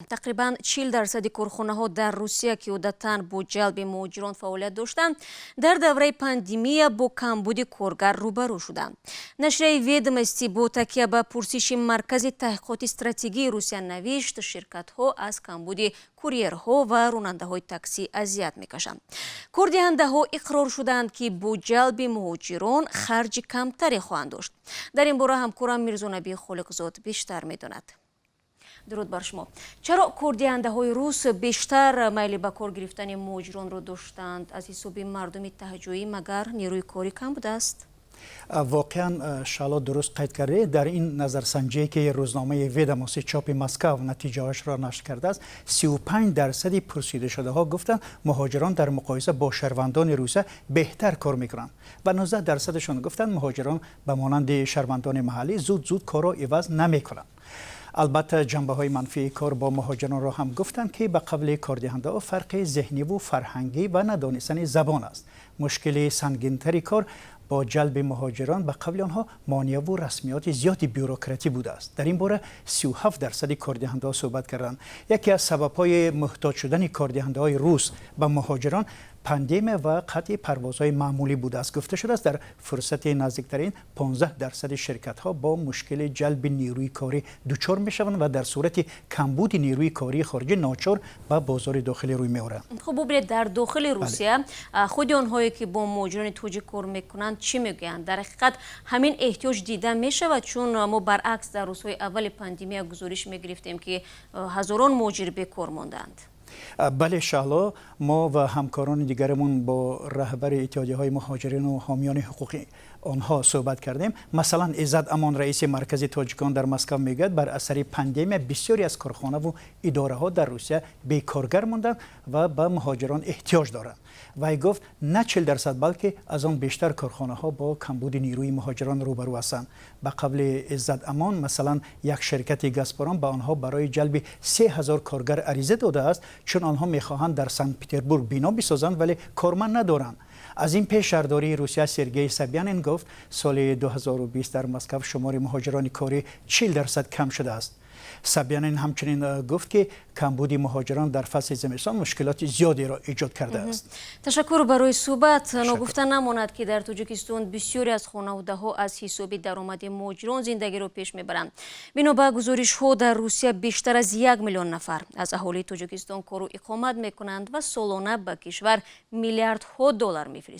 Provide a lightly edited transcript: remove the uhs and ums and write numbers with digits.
Тақрибан 40% корхонаҳо дар Русия, ки одатан бо ҷалби муҳоҷирон фаъолият доштанд, дар давраи пандемия бо камбуди коргар рӯбарӯ шуданд. Нашрияи «Ведомости» бо такя ба пурсиши Маркази таҳқиқоти стратегии Русия навишт, ширкатҳо аз камбуди курьерҳо ва ронандаҳои таксӣ азият мекашанд. Кордиҳандаҳо иқрор шуданд, ки бо ҷалби муҳоҷирон харҷи камтаре хоҳанд дошт. Дар ин бора ҳамкорам Мирзонаби Холиқзод бештар медонад. Дуруд бар шумо. Чаро кордиҳандаҳои рус бештар майли ба кор гирифтани муҳоҷиронро доштанд? Аз ҳисоби мардуми таҳҷоӣ магар нерӯи корӣ кам будааст? Воқеан, Шаҳло, дуруст қайд кардед. Дар ин назарсанҷие, ки рӯзномаи «Ведомости» чопи Москав натиҷаҳояшро нашр кардааст, 35% пурсидашудаҳо гуфтанд, муҳоҷирон дар муқоиса бо шаҳрвандони Русия беҳтар кор мекунанд ва 19%-шон гуфтанд, муҳоҷирон ба монанди шаҳрвандони маҳаллӣ зуд зуд корро иваз намекунанд. Албатта, ҷанбаҳои манфии кор бо муҳоҷиронро ҳам гуфтанд, ки ба қавли кордиҳандаҳо фарқи зеҳниву фарҳангӣ ва надонистани забон аст. Мушкили сангинтари кор бо ҷалби муҳоҷирон, ба қавли онҳо, монеаву расмиёти зиёди бюрократӣ будааст. Дар ин бора 37% кордиҳандаҳо суҳбат карданд. Яке аз сабабҳои муҳтоҷ шудани кордиҳандаҳои рус ба муҳоҷирон пандемия ва қатъи парвозҳои маъмулӣ будааст. Гуфта шудааст, дар фурсати наздиктарин 15% ширкатҳо бо мушкили ҷалби нерӯи корӣ дучор мешаванд ва дар сурати камбуди нерӯи кории хориҷӣ ночор ба бозори дохилӣ рӯй меоранд. Хуб, бубинед, дар дохили Русия худи онҳое, ки бо муҳоҷирони тоҷик кор мекунанд, чӣ мегӯянд? Дар ҳақиқат ҳамин эҳтиёҷ дида мешавад? Чун мо баръакс дар рӯзҳои аввали пандемия гузориш мегирифтем, ки ҳазорон муҳоҷир бекор монданд. Бале, Шаҳло, мо ва ҳамкорони дигарамон бо раҳбари иттиҳодияҳои муҳоҷирину ҳомиёни ҳуқуқи онҳо суҳбат кардем. Масалан, Иззат Амон, раиси Маркази тоҷикон дар Москав, мегӯяд, бар асари пандемия бисёре аз корхонаву идораҳо дар Русия бекоргар монданд ва ба муҳоҷирон эҳтиёҷ доранд. Вай гуфт, на 40%, балки аз он бештар корхонаҳо бо камбуди нерӯи муҳоҷирон рӯбарӯ ҳастанд. Ба қавли Иззат Амон, масалан, як ширкати Газпром ба онҳо барои ҷалби 3000 коргар ариза додааст, чун онҳо мехоҳанд дар Санкт Петербург бино бисозанд, вале корманд надоранд. Аз ин пеш шаҳрдории Русия Сергей Собянин гуфт, соли 2020 дар Москав шумори муҳоҷирони корӣ 40% кам шудааст. Собянин ҳамчунин гуфт, ки камбуди муҳоҷирон дар фасли зимистон мушкилоти зиёдеро эҷод кардааст. Ташаккур барои суҳбат. Ногуфта намонад, ки дар Тоҷикистон бисёре аз хонаводаҳо аз ҳисоби даромади муҳоҷирон зиндагиро пеш мебаранд. Бино ба гузоришҳо, дар Русия бештар аз 1 миллион нафар аз аҳолии Тоҷикистон кору иқомат мекунанд ва солона ба кишвар миллиардҳо доллар мефиристанд.